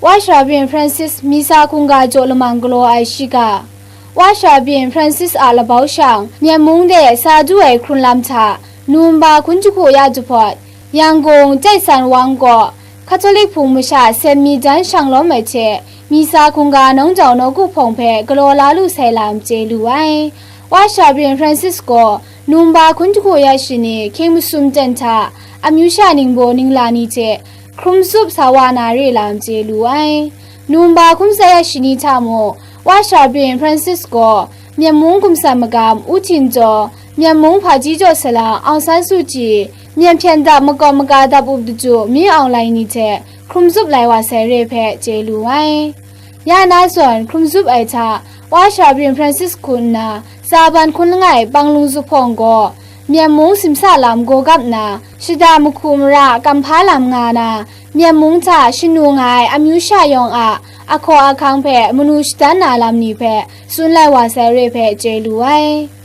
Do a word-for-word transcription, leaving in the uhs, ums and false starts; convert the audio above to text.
Wa Shabyin Francis Misa hkungga jaw lamang galaw ai shiga. Wa Shabyin Francis a labau shang, Myen mung de sa du ai hkrun lam hta, Numba hkun jahku ya jahpawt, Yangon Jaisan Wang gaw, Catholic Hpung masha Saint Myi dan shang lawm ai hte, Misa hkungga nawng jau nawku hpawng hpe galaw la lu sai lam chye lu ai. Wa Shabyin Francis gaw, Numba hkun jahku ya shani hkying masum ten hta, amyu sha ningbaw ningla ni hte, hkrum zup sa wa na re lam chye lu ai. Numba hkun sa ya shani hta mung, Wa Shabyin Francis gaw, Myen mung gumsat magam U Htin Jaw, Myen mung hpaji jaw salang Aung San Suu Kyi, myen hpyen dap makawp maga dap up daju Min Aung Hlaing ni hte hkrum zup lai wa sai re hpe chye lu ai. Ya na zawn hkrum zup ai hta, Wa Shabyin Francis hku nna, Tsaban hkun langai Panglung zuphpawng gaw, Myen mung simsa lam gaw gap nna, shada mahku mara kam hpa lam nga na, Myen mung hta shanu nga ai amyu sha yawng a ahkaw ahkang hpe manu shadan na lam ni hpe tsun lai wa sai re hpe chye lu ai.